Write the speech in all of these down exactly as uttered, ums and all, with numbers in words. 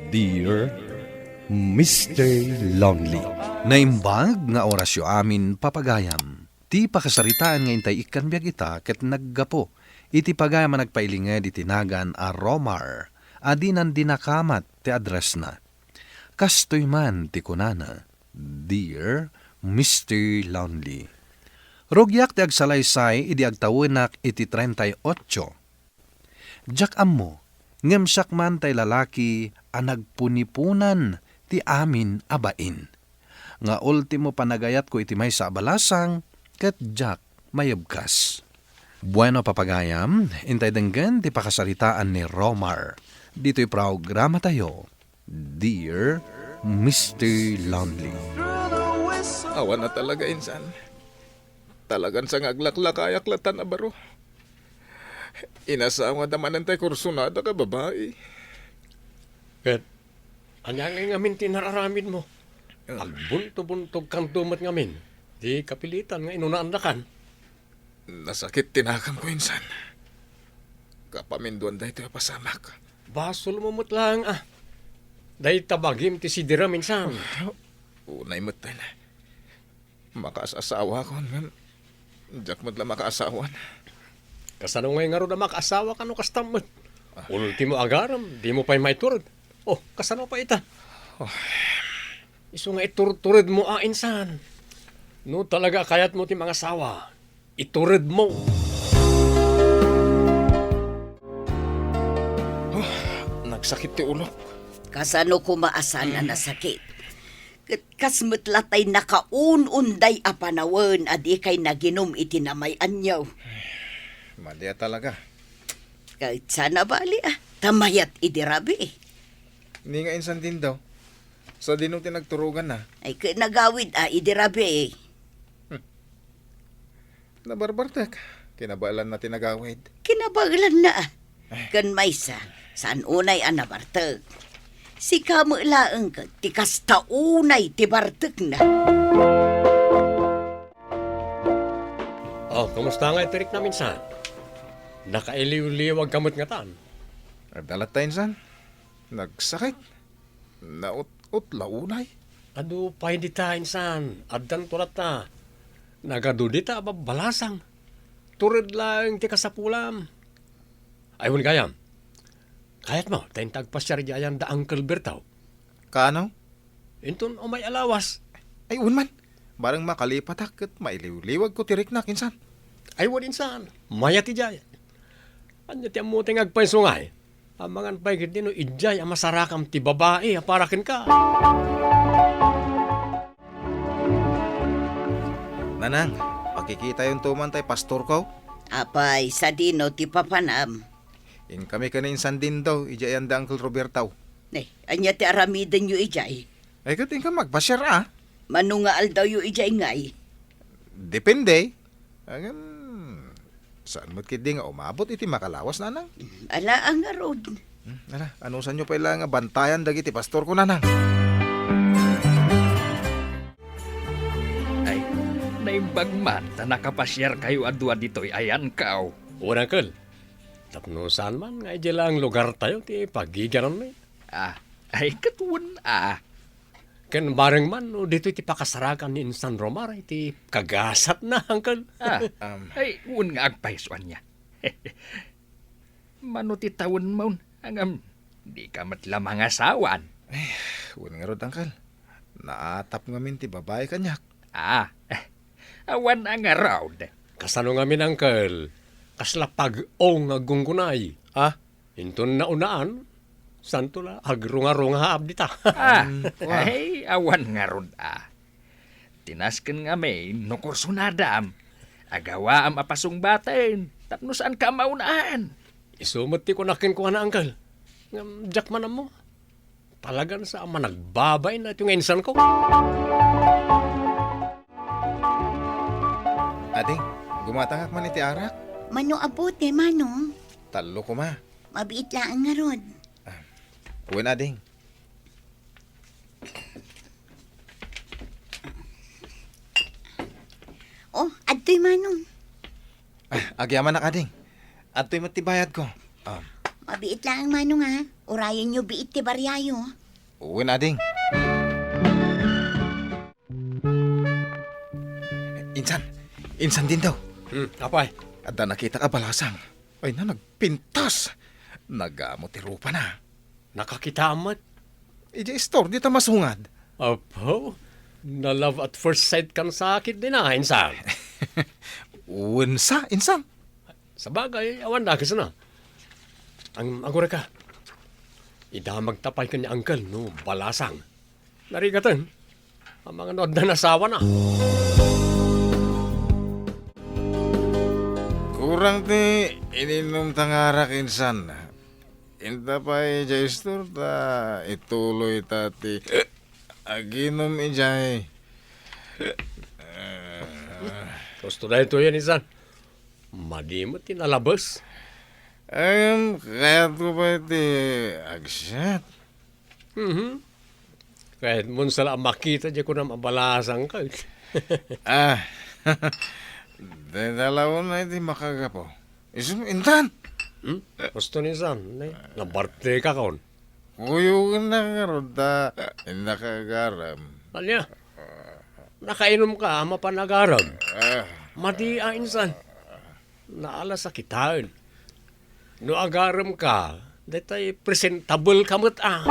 Dear Mister Lonely. Naimbag nga orasyo amin, papagayam. Ti pakasaritaan nga intay ikkan biag ita ket naggapu iti pagayam a nagpailinged iti nagan a Romar a dinan dinakamat ti addressna. Kastoy man ti kunana, "Dear Mister Lonely, rugiak ti agsalaysay idi agtawenak iti treinta y ocho. Diak ammo, ngem siak man tay lalaki a nagpuniponan ti amin a bain. Nga ultimo panagayatko iti maysa a balasang, ket diak mayebkas." Bueno, papagayam, intay denggen ti pakasaritaan ni Romar ditoy programatayo, Dear Mister Lonely. Awan a talaga, insan. Talagan sa nga aglaklakayak latta a baro. Inasawa da manen tay kursunada ka babai. Ket ania ngay ngamin ti nararamidmo? Ah. Agbuntobuntogkanto met ngamin ti kapilitan nga inunaandakan. Nasakit ti nakanko, insan. Kapaminduan daytoy a pasamak. Basolmo met laeng a. Dayta bagim ti sidiram, insan. Unay met ten. Makaas-asawakon, ngem diak met la makaasawan. Kasano ngay ngarud a makaasawaka no kasta met? Ah. Ultimo agarem, dimo pay maitured. Oh, kasano pay ita? Oh. Isu nga iturturedmo a, insan. No talaga a kayatmo ti mangasawa, ituredmo. Oh, nagsakit ti ulok. Kasano koma a saan a nasakit? Ket kas met la tay nakaun-unday a panawen a dikay naginum iti namay-anyo. Madi a talaga. Ket saan a bali a, ta mayat idi rabii. Ni nga insan din daw. Sadino ti nagturoganna? Ay, ket nagawid a idi rabii. Hmm. Nabarbartek. Kinabaelanna ti nagawid. Kinabaelanna. Eh. Ken maysa, saan unay a nabartek. Sika met laeng ket ti kasta unay ti bartekna. Oh, kumusta nga iti riknam, insan? Nakailiwliwag ka met ngatan. Adda latta, insan. Nagsakit. Naut-utla unay. Adu pay dita, insan. Addanto latta. Nagadu dita a babbalasang. Tured laeng ti kasapulam. Ay, wen gayam. Kayatmo, ta inta agpasiar idiay ayan da Uncle Bertaw. Kaano? Inton umay a lawas. Ay, wen man. Bareng makalipatak ket mailiwliwagko ti riknak, insan. Ay, wen, insan. Mayat idiay. Ania ti ammo ti nga agpayso ngay? Amangan pay ketdi no idiay a masarakam ti babai a para kenka. Nanang, pakikitayonto man tay pastorko? Apay, sadino ti papanam? Inkami ken ni insan din daw idiay ayan da Uncle Roberto. Eh, ania ti aramidenyo idiay? Ay, ket inkami agpasiar a. Mano nga aldawyo idiay ngay? Depende. Agam, saan met ketdi nga umabot iti makalawas, nanang? Ala, a ngarud. Hmm, ala, anusanyo pay la nga bantayan dagiti pastorko, nanang? Ay, naimbag man ta nakapasiarkayo a dua ditoy ayanko. Wen, Uncle. Tapno saan man nga idiay laeng lugartayo ti pagigiranmi. Ah, ay, ket wen a. Ken bareng man no ditoy ti pakasarakan ni Insan Romar iti kagasatna, Uncle. Ah, Um. Ay, wen nga agpayso ania. Mano ti tawenmo, ngem dika met la mangasawan? Ay, wen ngarud, Uncle. Naatap ngamin ti babai kaniak. Ah, awan a ngarud. Kasano ngamin, Uncle? Kasla pag-ong nga aggunggunay, a? Inton naunaan, santo la agrungarungaab dita. Ah, Um, wa. Ay, awan ngarud a. Ti nasken ngamin no kursunadam, agawaam a pasungbaten tapno saanka a maunaan. Isu met ti kunak kenkuana, Uncle. Ngem diak man ammo. Talagan sa a managbabain daytoy nga insanko. Ading, gumatangak man iti arak. Mano a bote, Manong? Tallo koma. Mabiit laeng ngarud. Ah, wen, ading. Oh, adtoy, Manong. Ah, agyamanak, ading. Adtoy met ti bayadko. Ah. Mabiit laeng, Manong, a. Urayenyo biit ti bariayo. Wen, ading. Insan, insan din daw. Hmm, apay? Adda nakitak a balasang. Ay na, nagpintas. Nagamo ti rupana. Nakakitaam met? Idiay store, dita masungad. Apo, na-love at first sight kan sa akin din, ah, insan. Wen sa, insan. Sabagay, awan dakes na. Ang agureka, idamag ta pay ken ni Uncle no balasang. Narigaten, amangan no adda nasawana. Kurang ti ininum ta nga arak, insan. Inta pay idiay store ta ituloy ta ti aginum idiay. Husto daytoyen, insan. Madi met ti nalabes. Em, kayatko pay ti agsiat. Mhm. Kayatmon sa la a makita diay kunam a balasang ka. Ah. Dayta la unay ti makagapu. Isu, intan. Hmm? Husto ni San, ne? Nabarte ka kon. Kuyogennak ngarud ta innaka agarem. Ania? Nakainum ka a mapan agarem? Ah. Madi a, insan. Naalas a kitaen. No agarem ka, daytay presentable ka met a.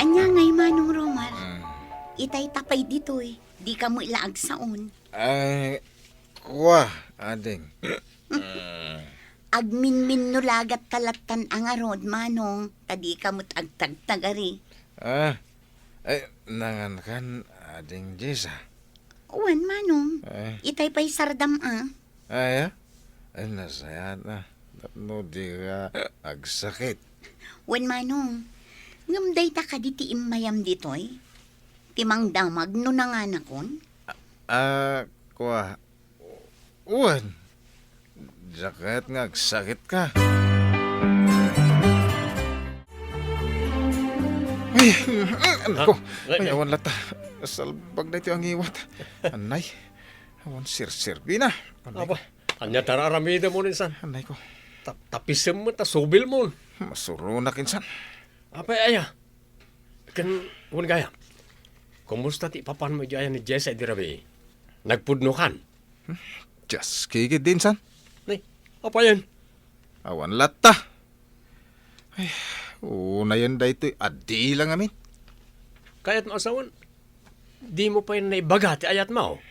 Ania ngay, Manong Romar? Hmm. Itay ta pay ditoy, dika met la agsaon. Ay, kua, ading. Agminminno lagat ta lattan a ngarud, Manong, ta dika met agtagtagari. Ah, ay, nangankan, ading Jessa. Wen, Manong. Eh. Itay pay sardam a. Ay, ah? Ay, nasayaat na. Tapno dika agsakit. Wen, Manong. Ngem dayta kadi ti immayam ditoy? Ti mangdamag no nanganakon? Ah, kua. Wen. Diak kayat nga agsakit ka. Ay, ay, anay ko. Ha? Ay, awan latta. Salbag na iti angiwat. Anay. Awan serserbina. Anay ko. Aba, ania ti ar-aramidem mo, insan? Anay ko. Ta-, tapisem met ta subil mo. Masuronak, insan. Apay aya? Ken, wen gayam, kumusta ti ipapanmo idiay ayan ni Jessa idi rabii? Nagpudnokan? Hmm? Diak kayat, insan. Nay, apayen? Awan latta. Ay, unayen daytoy a dila ngamin. Kayatmo a sawen, dimo pay naibaga ti ayatmo?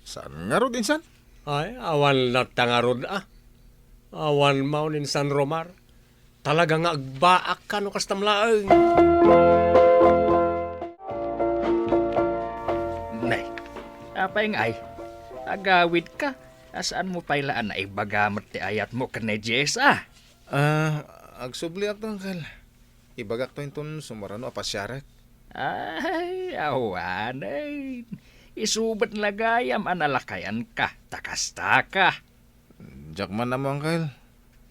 Saan ngarud, insan? Ay, awan latta ngarud a. Awan manen, insan Romar. Talaga nga agbaak ka no kastam laeng. Nay, apay ngay? Agawid ka. A, saanmo pay la a naibaga met ti ayatmo ken ni Jessa? Ah, agsubliakto, Uncle. Ibagakto inton sumarano a pasiarek. Ay, awanen. Isu met la gayam a nalakayanka, ta kastaka. Diak man ammo, Uncle.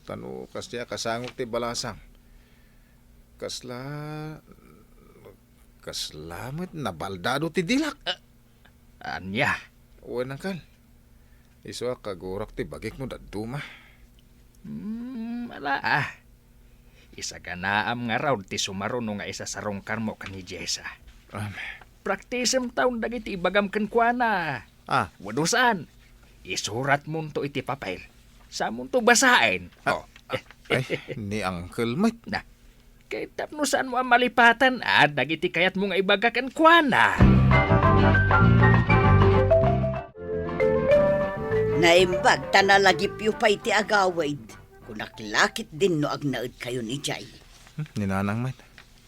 Ta no kasdiay a kasangok ti balasang, kasla, kasla met nabaldado ti dilak. Ah, ania? Wen, Uncle. Isu a kagurak ti bagik no dadduma. Hmm, ala, ah. Isaganaam ngarud ti sumaruno nga isasarungkarmo ken ni Jessa. Am. Praktisem taon dagiti ibagam kenkuana. Ah. Wenno saan, isuratmonto iti papel. Samonto basaen. Ah, oh. Ay, ni Uncle met. Na, ket tapno saanmo a malipatan a dagiti kayatmo nga ibaga kenkuana. Naimbag ta nalagipyo pay ti agawid. Kunak la ketdin no agnaedkayon idiay. Hmm, ni Nanang met.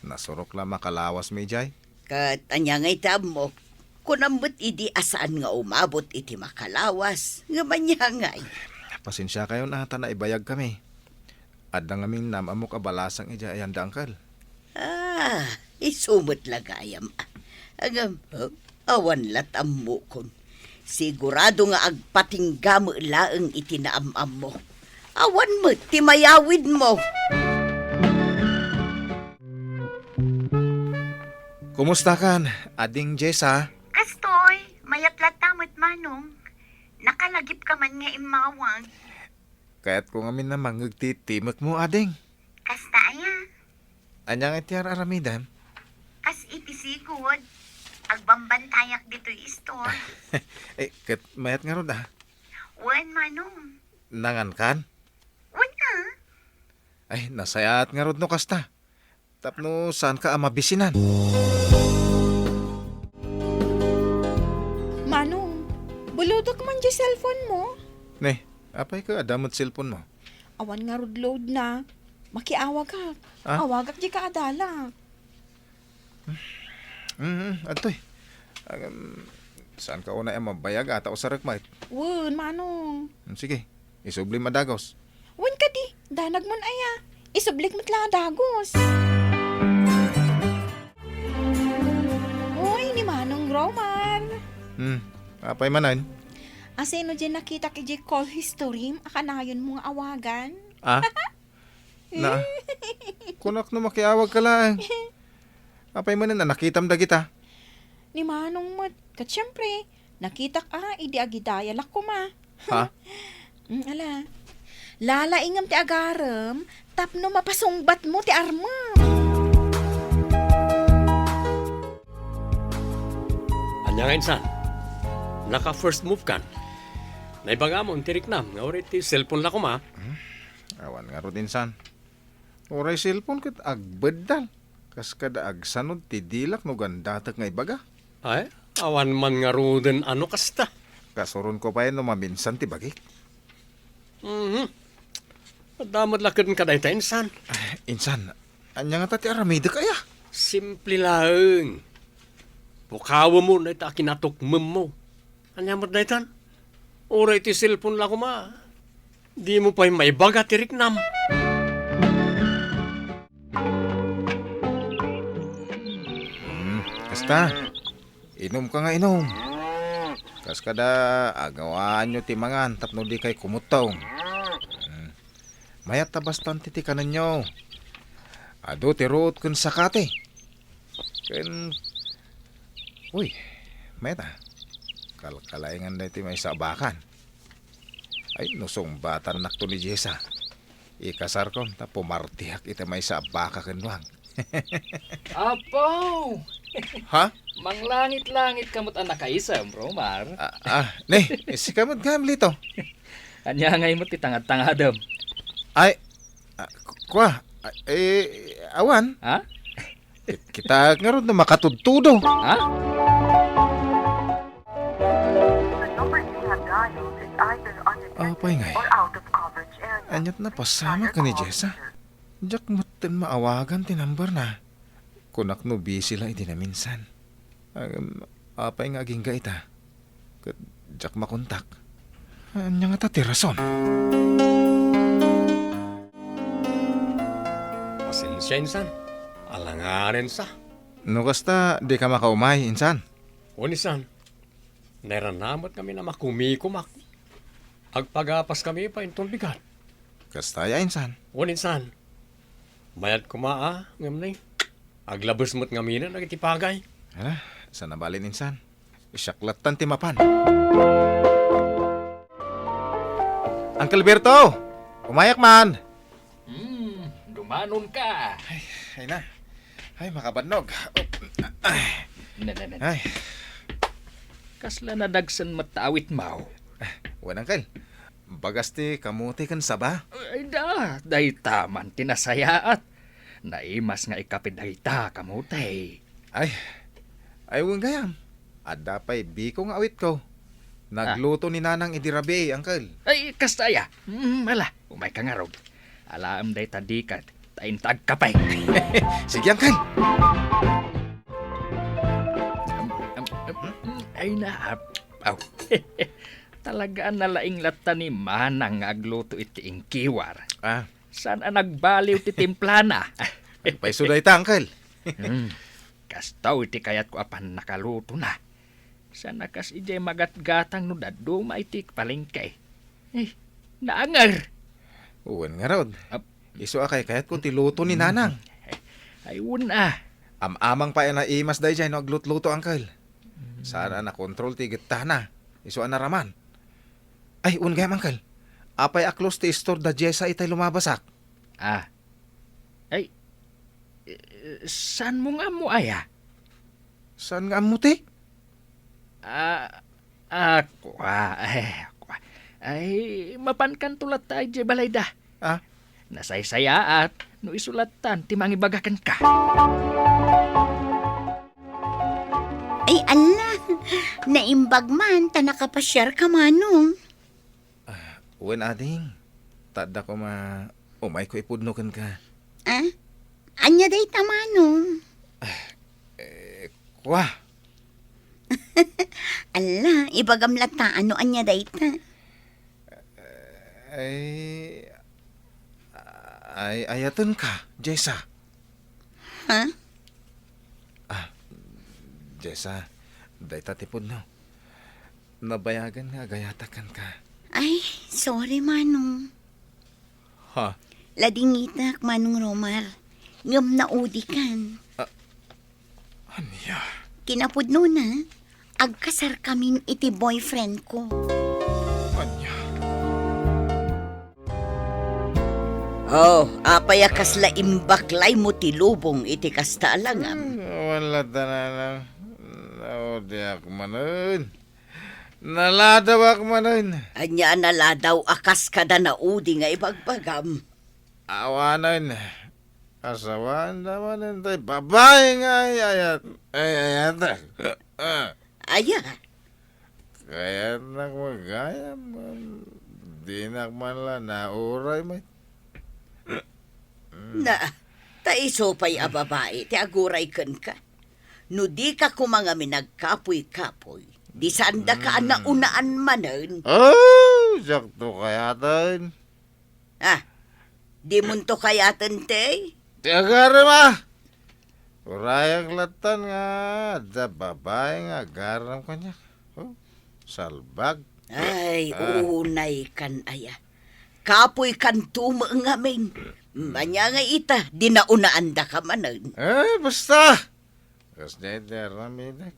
Nasurok la makalawasmi idiay. Ket ania ngay ti ammok? Kunam met idi a saan nga umabot iti makalawas. Ngem ania ngay? Pasensiakayon a ta naibayagkami. Adda ngamin naam-ammok a balasang idiay ayan da, Uncle. Ah, isu met la gayam. Ngem, huh? Awan la't ammokon. Sigurado nga agpatingga met laeng iti naam-ammo. Awan met ti mayawidmo. Kumustakan, Ading Jessa? Kastoy, mayat latta met, Manong. Nakalagipka man nga immawag. Kayatko ngamin a mangngeg ti timekmo, ading. Kasta aya? Ania nga iti ar-aramidem? Kas iti sigud, agbambantayak ditoy istor. Eh, ket mayat ngarud, a. Wen, Manong. Nangankan? Wen, a. Ay, nasayaat ngarud no kasta. Tapno saanka a mabisinan. Manong, bulodek man diay cellphone mo? Ne, apay ka adda met cellphone mo? Awan ngarud load na. Makiawagak. Ah? Awagak diay kaadalak. Mm, adtoy. Agam, saanka unay a mabayag, a ta usarek met. Wen, Manong. Mm, sige. Isublim a dagus. Wen kadi, danag man aya. Isublik met la a dagus. Uy, ni Manong Romar. Hmm, apay manen? Asino diay nakitak idiay call history a kanayonmo nga awagan? Ah? Na, kunak no makiawagka laeng. Apay manen a nakitam dagita? Ni Manong met. Ket siempre, nakitak a idi agidayalak koma. Ha? Mm, ala. Lalaingem ti agarem tapno mapasungbatmo ti armem. Ania nga insan? Naka-first move kan? Naibagamon ti riknam nga uray ti cellphone la koma? Hmm? Awan ngarud insan. Uray cellphone ket agbeddal. Kas kada agsanod ti dilak no gandatek nga ibaga. Ay, awan man ngaruden a no kasta. Kasuronko pay no maminsan ti bagik. Mhm. Adda met la ken kadayta, insan. Ay, insan, ania ngata ti aramidek aya? Simple laeng. Pukawemmo dayta a kinatukmemmo. Ania met daytan? Uray ti cellphone la koma, dimo pay maibaga ti riknam. Hmm, kasta. Inumka nga inum. Kas kada agawaanyo ti mangan tapno dikay kumutto. Hmm. Mayat a bastante ti kanenyo. Adu ti ruot ken sakati. Ken, uy, mayat a. Kalkalaingan daytoy maysa a bakan. Ay, no sungbatannakto ni Jessa, ikasarkon ta pumartihak iti maysa a baka ken nuang. Apo! Ha? Manglangit-langit ka met a nakaisem, Romar. Ah, ah, ne, sika met gayam, Lito. Ania ngay met ti tangad-tangadem? Ay, ah, ku-, kua, ah, eh, awan. Ha? Ki-, kitaek ngarud no makatudtudo. Ha? The number you have dialed is either unexpected Apay ngay. Or out of coverage area. Ania't napasamak ken ni Jessa? Diak metten maawagan ti number na. Kunak no busy la idi naminsan. Agam, apay nga agingga ita? Ket diak makontak. Ania ngata ti rason? Pasensia, insan. Alangaden sa. No kasta, dika makaumay, insan? Wen, insan. Nairana met ngamin a makumikumak. Agpagapaskami pay inton bigat. Kasta aya, insan? Wen, insan. Mayat koma a, ngem ni, aglabes met ngaminen dagiti pagay. Ala, saan a balin, insan. Siak lattan ti mapan. Uncle Berto! Umayak man! Hmm, dumanonka. Ay, ay na. Ay, makabannog. Oh, ay. Ne, ne, ne. Ay. Kasla nadagsen met ta awitmo? Wen, Uncle. Bagas ti kamote ken saba. Ay, da, dayta man ti nasayaat. Naimas nga ikapi dayta kamote. Ay, ay, wen gayam. Adda pay biko nga awitko. Ah. Nagluto ni Nanang idi rabii, Uncle. Ay, kasta aya. Mm, ala, umayka ngarud. Alaem dayta dika, ta inta agkape. Sige, Uncle. Ay, na, aw. Talaga a nalaing latta ni Manang nga agluto iti inkiwar. Ah. Saan a nagbaliw ti timplana? Agpayso dayta, Uncle. Hmm. Kastoy ti kayatko a pannakalutona. Saan a kas idiay magatgatang no dadduma iti palengke. Eh, naanger. Wen ngarud. Ap- Isu a kaykayatko ti luto ni Nanang. Ay, wen a. Am-amang pay a naimas daydiay no aglutluto, Uncle. Saan a nakontrol ti gettana. Isu a naraman. Ay, wen gayam, Uncle. Apay a close ti istor da Jessa itay lumabasak? Ah. Ay, eh, saan mo nga ammo, aya? Saan nga ammo ti? Ah, ah, kua, eh, kua. Ay, mapankanto latta idiay balayda. Ah? Nasaysayaat no isu lattan ti mangibaga kenka. Ay, ala, naimbag man ta nakapasiarka, Manong. Ah, wen, ading. Ta adda koma umayko ipudno kenka. Ah? Ania dayta, Manong? Eh, kua. Ala, ibagam latta no ania dayta. Ay, ay, ayatenka, Jessa. Ha? Ah, Jessa, dayta ti pudno. Nabayagen nga agayatak kenka. Ay, sorry, Manong. Ha? Ladingitak, Manong Romar. Ngem naudikan. Ah, ania? Kinapudnona, agkasarkamin iti boyfriend ko. Ania? Oh, apay a kasla imbaklaymo ti lubong iti kasta a langam? Hmm, awan latta, nanang. Naudiak manen. Naladawak manen. Ania a naladaw a kas kada naudi nga ibagbagam? Awanen. Asawaanda manen tay babai nga ay-ayat-, ay-ayatek. Ah. Aya? Kayatnak magayam, ngem dinak man la nauray met. Na, ta isu pay a babai ti aguray kenka. No dika koma ngamin agkapuy-kapuy, di saandaka a naunaan manen. Oh, diakto kayaten. Ah, dimonto kayaten, ti? Ti agarem, a! Urayak lattan nga adda babai nga agarem kaniak. Oh, salbag. Ay, ah, unaykan aya. Kapuykanto met ngamin. Ania nga ita, di naunaandaka manen. Eh, basta! Kasdiay ti aramidek.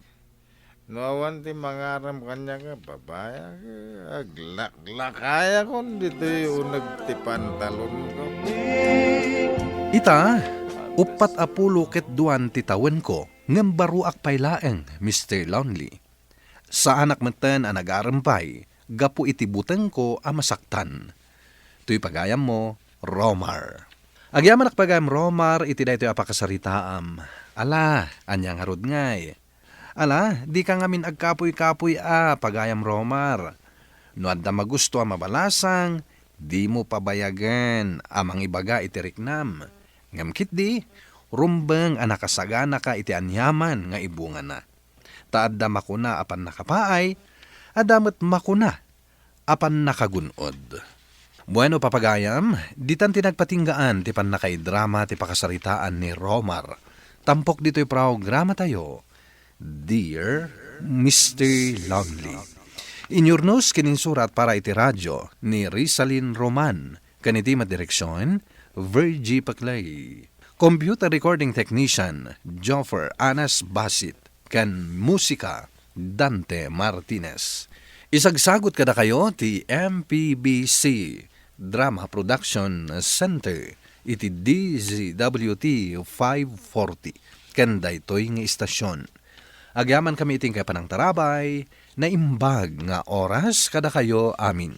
No awan ti mangarem kaniak a babai, aglaklakayakon ditoy uneg ti pantalonko. Ita, uppat a pulo ket duan ti tawenko, ngem baruak pay laeng, Mister Lonely. Saanak metten a nagarem pay gapu iti butengko a masaktan. Toy pagayammo, Romar. Agyamanak pagayam, Romar, iti daytoy a pakasaritaam. Ala, ania ngarud ngay? Ala, dika ngamin agkapuy-kapuy a, pagayam Romar. No adda magusto a mabalasang, dimo pabayagen a mangibaga iti riknam. Ngem ketdi, rumbeng a nakasaganaka iti aniaman nga ibungana. Ta adda makuna a pannakapaay, adda met makuna a pannakagun-od. Bueno, papagayam, ditan ti nagpatinggaan ti pannakaidrama ti pakasaritaan ni Romar. Tampok ditoy programatayo, Dear Mister Lonely. Inyurnos ken insurat para iti radio ni Rizalin Roman, ken iti madireksion, Virgie Paclay. Computer recording technician, Joffer Anas Basit. Ken musika, Dante Martinez. Isagsagut kadakayo ti M P B C Drama Production Center iti D Z W T five forty ken daytoy nga istasion. Agyamankami iti inkay panangtarabay, naimbag nga oras kadakayo amin.